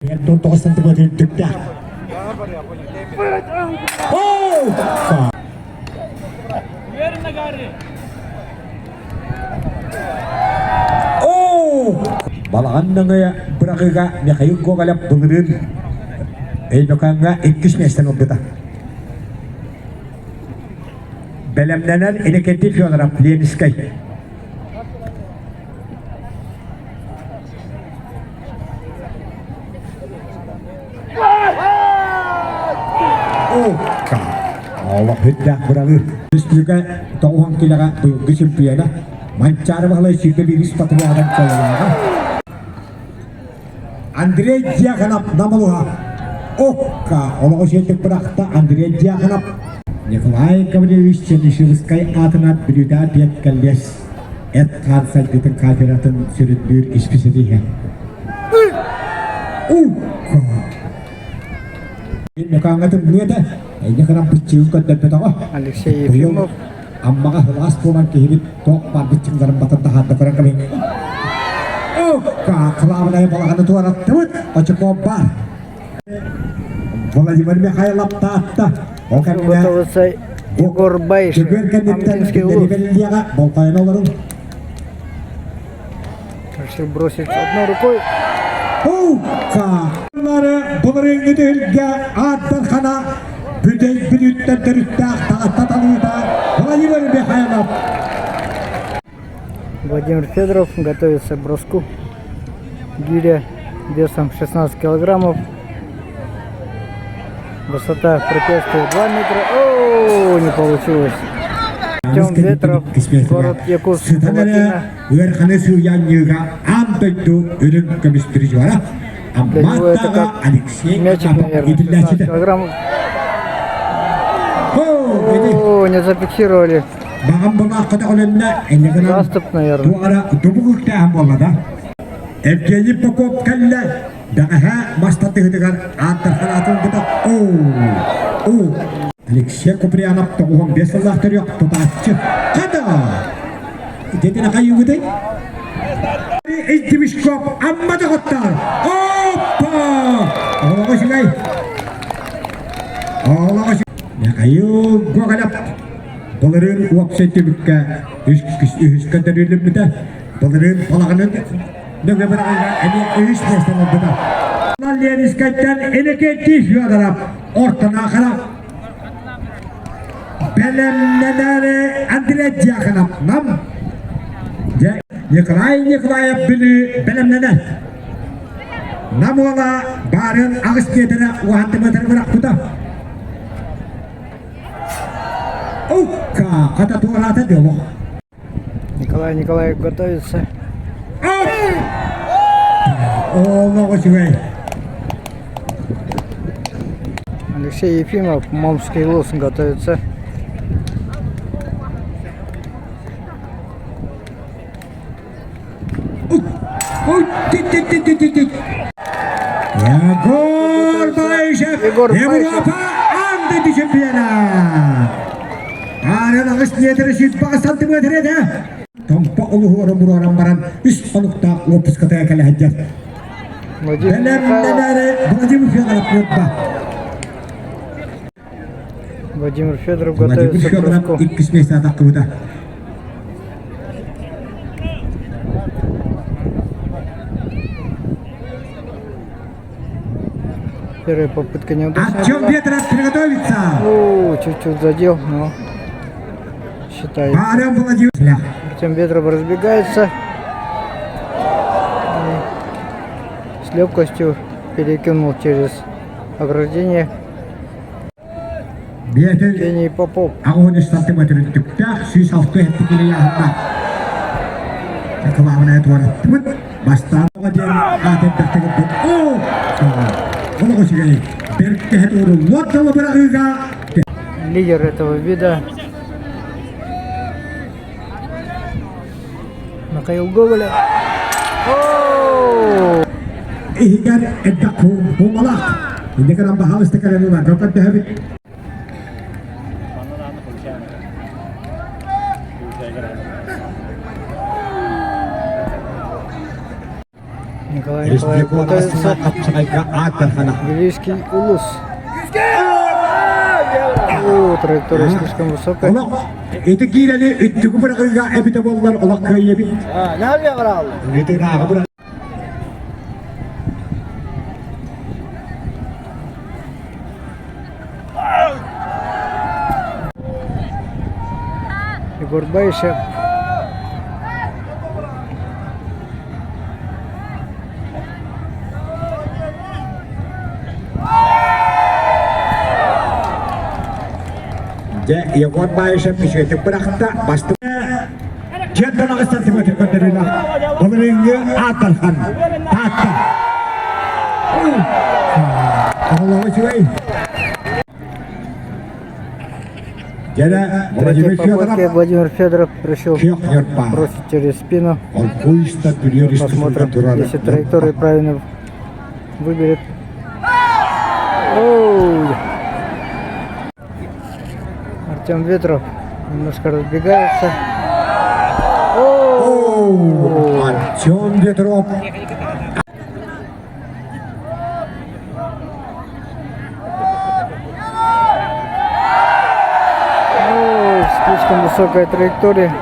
19 сантиметр үрдүктээх. Балаҕан нөҥүө быраҕыыга Михаил Гоголев былырыын Өймөкөөҥҥө иккис миэстэни ылбыта. Бэлэмнэнэр Иннокентий Федоров, Ленинскэй. Олох үрдээх быраҕыы. Республика тоҕуһан килэҕэ быйылгы чемпиона Манчаары Баһылай 21 патриархан кыайыылааҕа. Андрей Дьяконов Намылуха. Окка олоҕу сиэтик бырахта Андрей Дьяконов. Николай Гаврильевич Чернышевскай аатынан Бүлүүдэ биэт кэллиэс эт-хаан сайдыытын кафедратын сүрүннүүр исписэлииһэ. Мекаҥҥа тымныы этэ, эйне гынан быччыгын көрдөрбөтөҕө. Алексей Ефимов. Аммаҕа сылаас буолан киһибит туох баар быччыҥнарын батан таһаарда көрөн кэбиһиҥ. Кылаабынайы балаҕаны туораттыбыт, очукуо баар. Владимир Михайлов Таатта. Ол кэмҥэ Егор Баишев. Дьөгүөр кэнниттэн бэриллиэҕэ болҕойон олорун. Решил бросить одной рукой. Былырыыҥҥы түһүлгэ ааттархана бүтэй бүлүүттэн төрүттээх Таатта талыыта Владимир Михайлов. Владимир Федоров готовится к броску. Гиря весом 16 килограммов. Высота препятствия 2 метра. О, не получилось. Артем Ветров, город Якутск, Палатина. Ыарханы сыыйанньыыга аан дойду үрүҥ көмүс призера Для него это как Алексей мячик, наверное, 16 килограммов. О, не зафиксировали. Заступ, наверное. Евгений Попов кэллэ, даҕаһа мастатыһытыгар ааттарханаатын быта о Алексей Куприянов 95 сыллаах төрүөх тутааччы. Хада! Дедин хайыгытай? Ичтимишкоп амма доҕоттоор! Оппа! Олоҕо үчүгэй! Олоҕо Михаил Гоголев былырыын уопсай түмүккэ үһүскэ төрүүлүммүтэ. Былырыын балаҕанын нөҥө быраҕыыга эмиэ үһүс миэстэни ылбыта. Ленинскэйтэн Иннокентий Федоров ортонаахара бэлэмнэнээри Андрей Дьяконов Нам дьэ Николай Николаев Бүлүү бэлэмнэнэр. Нам уола баарын аҕыс миэтэрэ уһантымыатары бырахпыта. Укка хата туораата дьолох. Николай Николаев готовится. Олоҕо үчүгэй. Алексей Ефимов, Момский луз готовится. Егор Баишев Егор Баишев. Европа анды чемпиона. Ааран аҕыс метр сүүс сантиметр этэ. Томпо улуһуору буруоран баран үс хонуктаах уоппускатыга кэлэ сылдьар. Владимир Михайлов. Бэлэмнэнээри Владимир Федоров Ньурба. Владимир Федоров Владимир готовится к Федоров броску. иккис миэстэ тахсыбыта. Первая попытка неудачная Артем была. Ветров приготовится. О, чуть-чуть задел, но считается. Барем Владимир. Артем Ветров разбегается. И с легкостью перекинул через ограждение. Биэтин Евгений Попов. 83 сантиметр үрдүктээх, 106 килояһында. Кылаабынай туораттыбыт. Бастаан оҕо диэн аатын тахтыгыппыт. О! Олох үчүгэй. Бэркэһэ ууруллуот дылы быраҕыыга Лидер этого вида Михаил Гоголев. О! иһигэр элбэх хуумалаах. Инде гынан баһаалыста кэлэн ыларга көрдөһөбүт. Николай. Николаев Республика готовится. хапсаҕайга ааттархана. Вилийский улус. О, траектория слишком высокая. Олох ити киирэни үттүгү быраҕыыга эбитэ буоллар олох кыайабит. Ытырааҕы быра Егор Баишев. Дьэ, Егор Баишев үчүгэйдик бырахта, бастыҥ 48 сантиметр көрдөрүүлээх былырыыҥҥы ааттархан Таатта. Оҕолоҕо үчүгэй. Дьэ, Владимир Третьей попытке Федоров Владимир Федоров решил Күөх Ньурба. бросить через спину. Олгуйста Бүлүү Посмотрим, турар. если траекторию правильно выберет. Оу! Артем Ветров немножко разбегается. Оу! Артем Ветров. Оу, слишком высокая траектория.